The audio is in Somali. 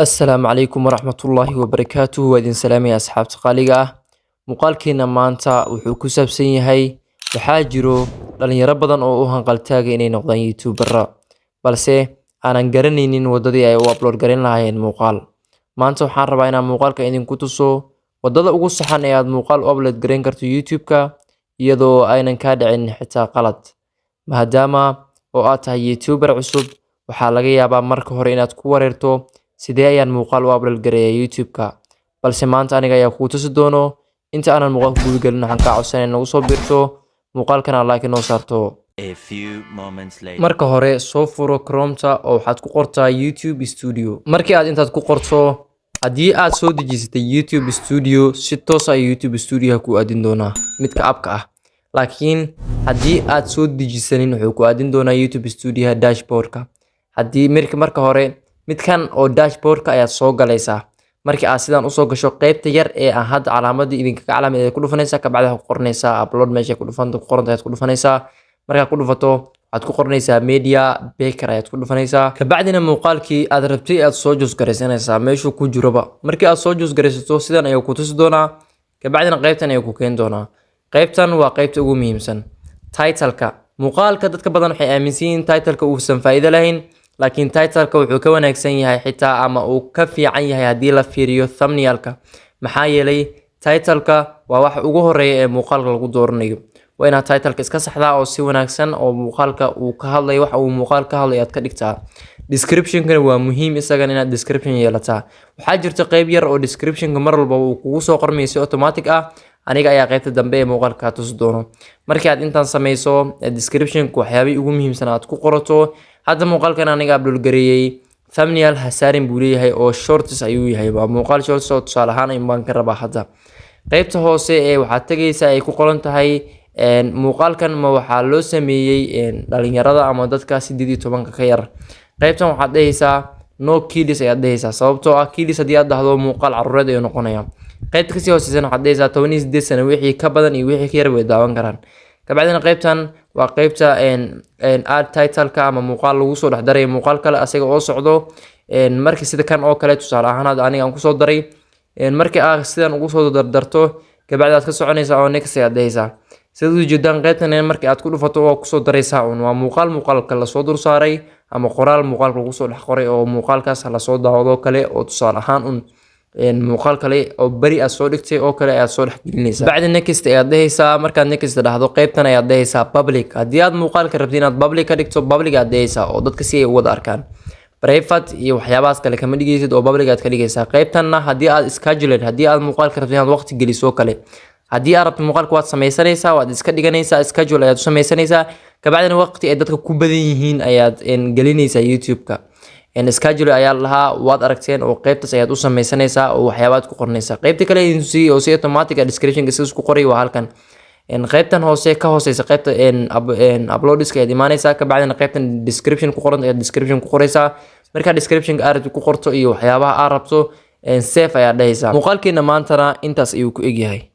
Assalaamu calaykum waraxmatullaahi wabarakaatuh. Waa idin salaamaya, asxaabta qaaliga ah. Muuqaalkeena maanta wuxuu ku saabsan yahay: waxaa jiro dhalinyaro badan oo u hanqaltaagay inay noqdaan YouTubera, balse aanan garanaynin wadadii ay u upload garin lahaayeen muuqaal. Maanta waxaan rabaa inaan muuqaalka idinku tuso wadada ugu saxan ee aad muuqaal u upload garin karto YouTube-ka, iyadoo aynan kaa dhicin xitaa qalad. Maadaama oo aad tahay YouTuber cusub, waxaa laga yaabaa marka hore inaad ku wareerto: sidee ayaan muuqaal u upload gareeyaa YouTube-ka? Balse maanta aniga ayaa kuu tusi doono. Inta aanan muuqaalka guda gelin, waxaan kaa codsanaya inaad nagu soo biirto, muuqaalkana aad like inoo saarto. A few moments later. Marka hore soo furo Chrome-ta oo waxaad ku qortaa YouTube Studio. Markii aad intaad ku qorto, haddii aad soo dejisatay YouTube Studio, si toos ah YouTube Studio ku aadin doonaa, midka app-ka ah. Laakiin haddii aad soo dejisanin, wuxuu ku aadin doonaa YouTube Studio dashboard-ka. Haddii marka hore midkan oo dashboard-ka ayaad soo galaysaa. Markii aad sidan usoo gasho, qaybta yar ee aan hadda calaamadii idinkaga calaamad ku dhufanaysaa. Kabacdi waxaad ku qoranaysaa upload. Meesha ku dhufan ku qoranta ayaad ku dhufanaysaa. Markaad ku dhufato, waxaad ku qoranaysaa media picker ayaad ku dhufanaysaa. Kabacdina muuqaalkii aad rabtay aad soo choose garaysanaysaa, meeshuu ku jiroba. Markii aad soo choose garaysato, sidan ayuu ku tusi doonaa. Kabacdina qaybtan ayuu ku keeni doonaa. Qaybtan waa qaybta ugu muhiimsan, title-ka muuqaalka. Dadka badan waxay aaminsan yihiin title-ka uusan faa'iido lahayn, laakiin title-ka wuxuu ka wanaagsan yahay xitaa ama uu ka fiican yahay haddii la fiiriyo thumbnail-ka. Maxaa yeelay, title-ka waa waxa ugu horeeya ee muuqaalka lagu dooranayo. Waa inaad title-ka iska saxdaa oo si wanaagsan oo muuqaalka uu ka hadlayo, waxa uu muuqaal ka hadlayo aad ka dhigtaa. Description-kana waa muhiim isagana, inaad description yeelataa. Waxaa jirta qayb yar oo description-ka mar walba uu kugu soo qormayo si automatic ah. Aniga ayaa qaybta dambe ee muuqaalka kaa tusi doono. Markii aad intaan sameyso, description-ka waxyaabihii ugu muhiimsan aad ku qorato. Hadda muuqaalkan aniga upload gareeyey, thumbnail ha saarin buu leeyahay oo shorts ayuu yahay, waa muuqaal shorts oo tusaale ahaan ayuun baan ka rabaa. Hadda qaybta hoose ee waxaad tegaysaa ay ku qoran tahay muuqaalkan ma waxaa loo sameeyey dhalinyarada ama dadka 18-ka ka yar. Qaybtan waxaad dhehaysaa "no kids" ayaad dhehaysaa, sababtoo ah kids haddii aad dhahdo, muuqaal caruureed ayuu noqonaya. Qaybta kasii hooseysana waxaad dhehaysaa 18 sano wixii ka badan iyo wixii ka yar way daawan karaan. Kabacdina qaybtan waa qaybta add title-ka ama muuqaal lagu soo dhex darayo muuqaal kale asaga oo socdo. Markii sida kan oo kale, tusaale ahaan, hadda aniga aan kusoo daray, markii aad sidan ugu soo dardarto, kabacdi aad ka soconaysaa oo next ayaad dhehaysaa. Sidaad ujeedaan, qaybtan markii aad ku dhufato, waa kusoo daraysaa un, waa muuqaal muuqaalka lasoo dul saaray ama qoraal muuqaalka lagu soo dhex qoray oo muuqaalkaas lasoo daawado kale, oo tusaale ahaan un muuqaal kale oo beri aad soo dhigtay oo kale ayaad soo dhex gelinaysaa. Bacdi next ayaad dhehaysaa. Markaad next dhahdo, qaybtan ayaad dhehaysaa public. Haddii aad muuqaalka rabtid inaad public ka dhigto, public aad dhehaysaa oo dadka si ay u wada arkaan. Private iyo waxyaabahaas kale kama dhigaysid oo public aad ka dhigaysaa. Qaybtanna haddii aad scheduled, haddii aad muuqaalka rabtid inaad waqti geliso kale, haddii aad rabto, muuqaalka waad sameysanaysaa, waad iska dhiganaysaa, schedule ayaad u sameysanaysaa. Kabacdina waqti ay dadka ku badan yihiin ayaad gelinaysaa YouTube-ka. Schedule ayaa lahaa, waad aragteen, oo qaybtaas ayaad u sameysanaysaa oo waxyaabaad ku qoranaysaa. Qaybta kale idin tusiyey oo si automatic ah description-ka sidaas ku qoray waa halkan. Qaybtan hoose ka hooseysa qaybta uploadiska ayaad imaanaysaa. Kabacdina qaybtan description ku qoran ayaad description ku qoraysaa. Markaa description-ka aad rabto ku qorto iyo waxyaabaha aad rabto, save ayaad dhehaysaa. Muuqaalkeena maantana intaas ayuu ku egyahay.